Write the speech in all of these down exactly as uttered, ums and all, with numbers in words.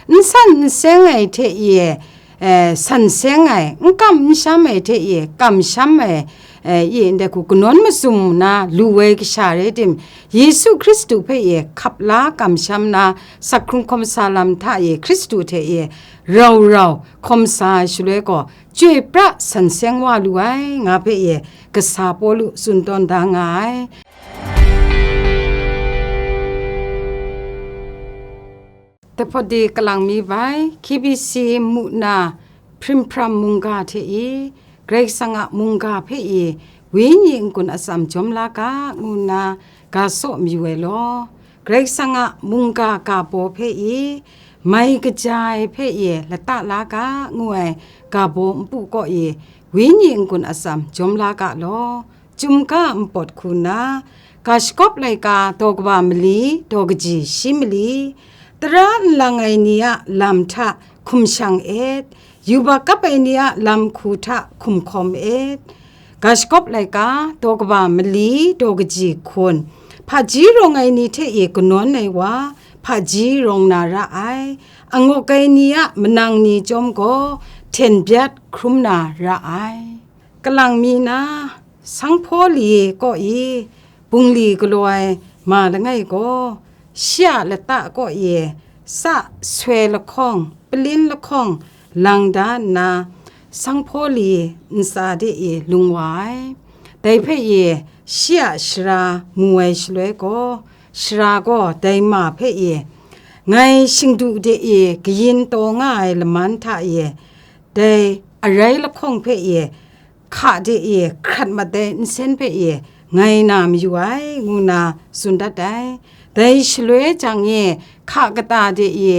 N san n seng ai hte e, eh, san seng ai, n kam n sham ai hte e, kam sham ai, eh, e ndai hku kanawn mazum na lu ai kasha rai tim, Yesu Hkristu hpe e hkap la kamsham na, sakhkrung hkawm sa lam hta e Hkristu hte e rau rau hkawm sa ai shaloi gaw, chyoi pra san seng wa lu ai, nga hpe e kasa Pawlu tsun tawn da nga ai. Dapawdi kalang mi bai, K B C mu na hprim hpram mungga hte e, Karai Kasang a mungga hpe e, wenyi n-gun atsam jawm la ga, ngu nna ga saw mayu ai law, Karai Kasang a mungga ga baw hpe e, mai kaja ai hpe e, lata la ga, ngu ai ga baw npu kaw e, wenyi n-gun atsam jawm la ga law, Chyum ga npawt hku nna, ga shakawp laika daw kaba mali, daw kaji shi mali, tara nlang ai ni a lam hta hkum shang et, yubak kap ai ni a lam hku hta hkum hkawm et. Ga shakawp laika daw kaba mali, daw kaji hkun, hpaji rawng ai ni hte e kanawn ai wa, hpaji rawng na ra ai, angawk ai ni a manang ni chyawm gaw, hten byat hkrum na ra ai. Kalang mi na, sanghpaw li kaw e, bungli galaw ai ma langai gaw, shi a lata kaw e, sa soi lahkawng, palin lahkawng lang da nna, sanghpaw li ntsa de e lung wa ai. Dai hpe e, shi a shara mu ai shaloi gaw, shara gaw dai ma hpe e, ngai shingdu de e kayin taw nga ai laman hta e, dai arai lahkawng hpe e, hka de e hkrat mat ai nsen hpe e ngai na mayu ai, ngu nna tsun dat ai. Dai shaloi jang e hka kata de e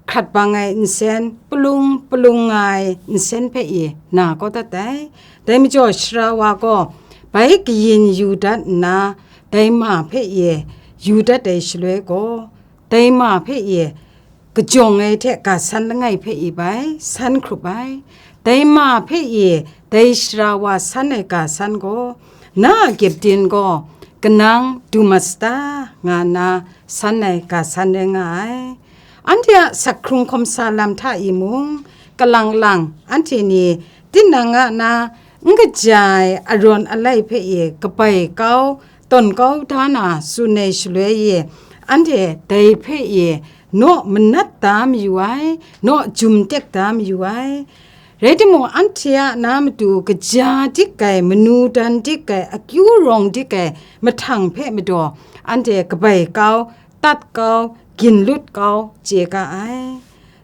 hkrat bang ai nsen, palung palung nga ai nsen hpe e na kau dat ai. Dai majaw, sara wa gaw bai kayin yu dat nna, dai ma hpe e yu dat ai shaloi gaw, dai ma hpe e kajawng ai hte ga san langai hpe e bai san hkrup ai. Dai ma hpe e dai sara wa san ai ga san gaw, na a gyepdin gaw kanang du mat sata, nga nna san ai ga san rai nga ai. Anhte a sakhkrung hkawm sa lam hta e mung, kalang lang anhte ni tinang a na n kaja ai arawn alai hpe e kabai kau, tawn kau da na tsun ai shaloi e, anhte dai hpe e naw manat da mayu ai, naw jum tek da mayu ai. Rai timung, anhte a na matu kaja dik ai, manu dan dik ai, akyu rawng dik ai mahtang hpe madaw, anhte kabai kau, tat kau, gin lut kau chye ga ai.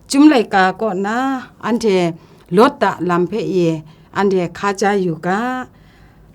Chyum laika kaw na, anhte Lot a lam hpe e anhte hka ja yu ga.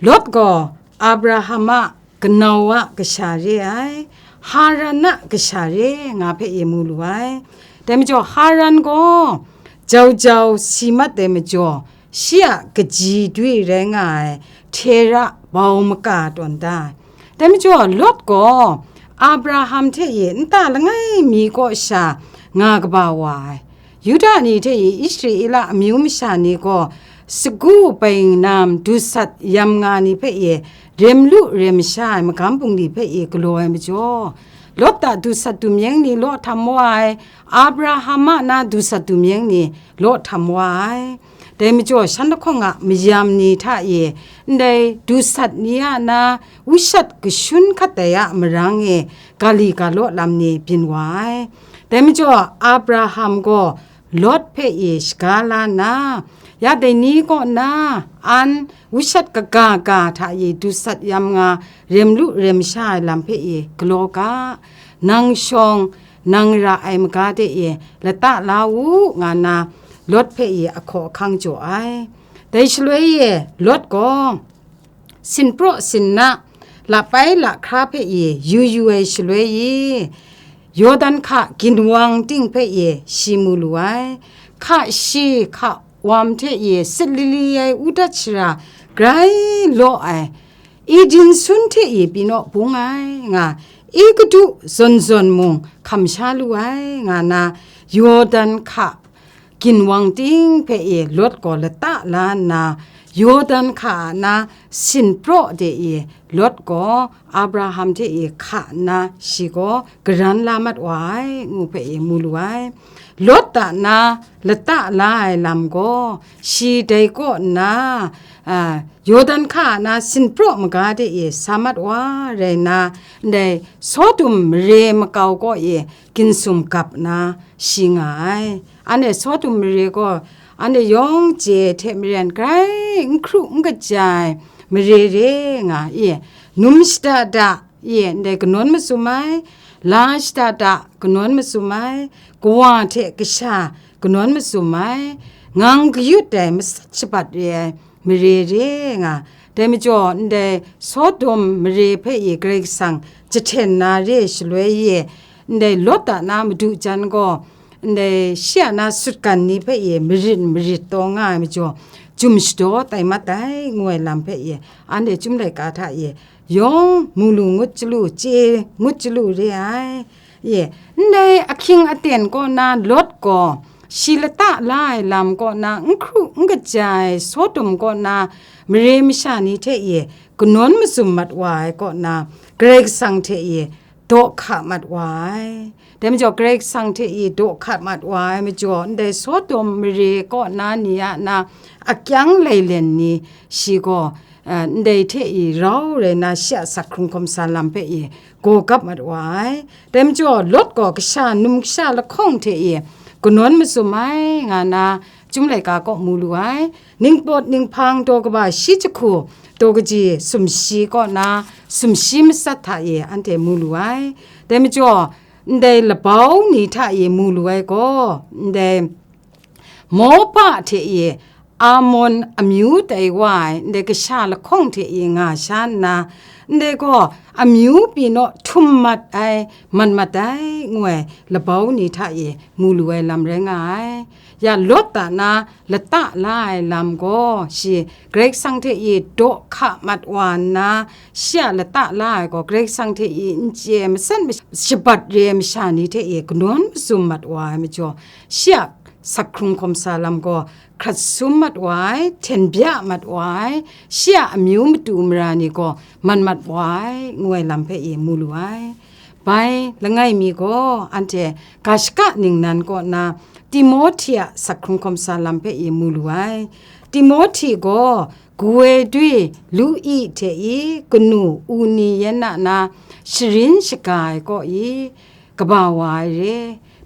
Lot gaw Abraham a kanau a kasha re ai, Haran a kasha re nga hpe e mu lu ai. Dai majaw, Haran gaw jau jau si mat ai majaw, shi a kaji dwi rai nga ai Tera bau maka tawn da ai. Dai majaw, Lot gaw Abraham hte e nta langai mi kaw sha nga kaba wa ai. Yuda ni hte e Israela amyu masha ni gaw sagu baingnam dusat yam nga ni hpe e rem lu rem sha ai magam bungli hpe e galaw ai majaw, Lot a dusat dumyeng ni law htam wa ai, Abraham a na dusat dumyeng ni law htam wa ai. Dai majaw, shan lahkawng a mayam ni hta e ndai dusat ni a na wushat kashun hkat ai a marang e ga li ga law lam ni byin wa ai. Dai majaw, Abraham gaw Lot hpe e shaga la nna, ya dai ni kaw na an wushat kaga ga hta e dusat yam nga rem lu rem sha ai lam hpe e galaw ga, nang shawng, nang ra ai maga de e lata la u, nga nna Lot hpe e ahkaw ahkang jaw ai. Dai shaloi e Lot gaw sinpraw sinna, lapai lahkra hpe e yu yu ai shaloi e, Yawdan hka ginwang ting hpe e shi mu lu ai. Hka shi, hka wam hte e sit lili ai udat shara grai law ai, Eden sun hte e pyi naw bung ai nga, Egutu zawn zawn mung hkam sha lu ai, nga na Yawdan hka ginwang ting hpe e Lot gaw lata la nna, Yawdan hka a na sinpraw de e Lot gaw Abraham hte e hka nna shi gaw garan la mat wa ai, ngu hpe e mu lu ai. Lawt a na lata la ai lam gaw, shi dai kaw nna, a, Yawdan hka a na sinpraw maga de e sa mat wa rai nna, ndai Sodom mare makau kaw e ginsum gap nna shi nga ai. Anhte Sodom mare gaw, anhte yawng chye ai hte maren, grai n hkru n kaja ai mare re nga i, num shada da, ye ndai kanawn masum ai, la shada da kanawn masum ai, kawa hte kasha kanawn masum ai, ngang kayut ai masat shabat re ai mare re nga. Dai majaw, ndai Sodom mare hpe i Karai Kasang jahten na re ai shaloi ye, ndai Lawt a na madu jan gaw, ndai shi a na sutgan ni hpe e marin marit taw nga ai majaw, jum shadaw tai mat ai, ngu ai lam hpe e, anhte Chyum laika hta e yawng mu lu ngut chyalu, chye ngut chyalu re ai. Ye, ndai ahkying aten kaw na Lawt gaw, shi lata la ai lam kaw na n hkru n kaja ai Sodom kaw na mare masha ni hte e kanawn mazum mat wa ai kaw na, Karai Kasang hte e daw hka mat wa ai. Dai majaw, Karai Kasang hte i daw hka mat wa ai majaw, ndai Sodom mare kaw na ni a na akyang lailen ni shi gaw, eh, ndai hte i rau rai na, shi a sak hkrung hkawm sa lam hpe i gaw gap mat wa ai. Dai majaw, Lawt gaw kasha, numsha lahkawng hte i kanawn masum ai, nga na, Chyum laika kaw mu lu ai. Ningpawt ninghpang daw kaba shi jahku, daw kaji sumshi kaw na, sumshi matsat hta e anhte mu lu ai. Dai majaw, ndai labau ni hta e mu lu ai gaw, ndai Mopa hte e Amon amyu tai wa ai, ndai kasha lahkawng hte e nga sha nna, ndai gaw amyu pyi naw htum mat ai, mat mat ai, ngu ai labau ni hta e mu lu ai lam rai nga ai. Ya Lawt a na lata la ai lam gaw, shi Karai Kasang hte e daw hka mat wa nna, shi a lata la ai gaw, Karai Kasang hte e n chye ai, masan mash-, shabat re ai masha ni hte e kanawn mazum mat wa ai majaw, shi a sak hkrung hkawm sa lam gaw hkrat sum mat wa ai, hten bya mat wa ai, shi a amyu matu mara ni gaw man mat wa ai, ngu ai lam hpe e mu lu ai. Bai langai mi gaw, anhte ga shaka ningnan kaw na Timohti a sak hkrung hkawm sa lam hpe e mu lu ai. Timohti gaw, Gawoi dwi Lu-i hte i kanu Uni-yen a na sharin shaga ai kaw i kaba wa ai re.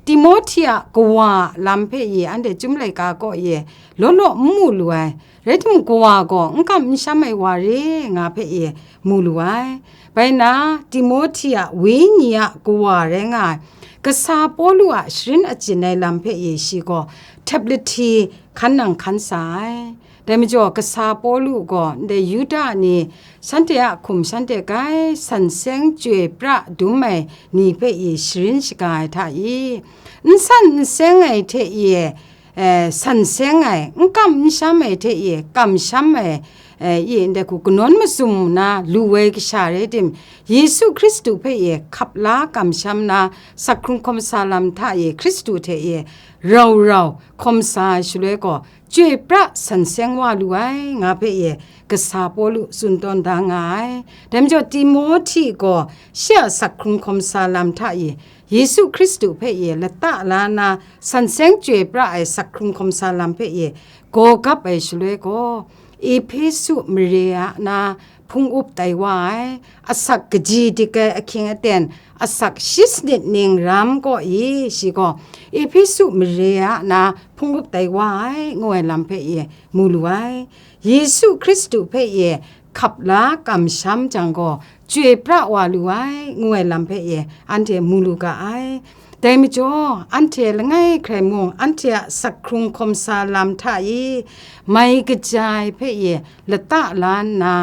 Timohti a kawa a lam hpe i anhte Chyum laika kaw e law law n mu lu ai. Rai timung, kawa gaw n kam n sham ai wa re nga hpe e mu lu ai. Bai na, Timohti a wenyi a kawa rai nga ai, kasa Pawlu a sharin achyin ai lam hpe e shi gaw htep lahti hkan nang hkan sa ai. Dai majaw, kasa Pawlu gaw ndai Yuda ni, shanhte a hkum shanhte grai san seng chyoi pra dum ai ni hpe i sharin shaga ai hta i, n san n seng ai hte i, eh, san seng ai, n kam n sham ai hte i, kamsham ai, eh, i ndai hku kanawn mazum na lu ai kasha rai tim, Yesu Hkristu hpe i hkap la kamsham na, sak hkrung hkawm sa lam hta i Hkristu hte i rau rau hkawm sa ai shaloi gaw, chyoi pra san seng wa lu ai, nga hpe e kasa Pawlu tsun tawn da nga ai. Dai majaw, Timohti gaw shi a sak hkrung hkawm sa lam hta i Yesu Hkristu hpe e lata la na san seng chyoi pra ai sak hkrung hkawm sa lam hpe e gaw gap ai shaloi gaw, Ehpesu mare a na hpung up tai wa ai, asak kaji dik ai ahkying aten, asak shi sanit ning ram kaw i, shi gaw Ehpesu mare a na hpung up tai wa ai, ngu ai lam hpe e mu lu ai. Yesu Hkristu hpe e hkap la kamsham jang gaw, chyoi pra wa lu ai, ngu ai lam hpe e anhte mu lu ga ai. Dai majaw, anhte langai hkrai mung, anhte a sak hkrung hkawm sa lam hta i, mai kaja ai hpe e lata la nna,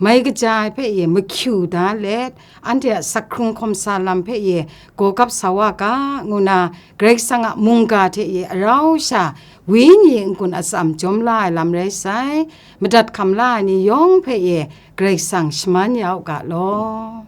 mai kaja ai hpe e mahkyu da let, anhte a sak hkrung hkawm sa lam hpe e gaw gap sa wa ga, ngu na, Karai Kasang a mungga hte e arau sha, wenyi n-gun atsam jawm la ai lam rai sai, madat hkam la ai ni yawng hpe e Karai Kasang shaman ya u ga law.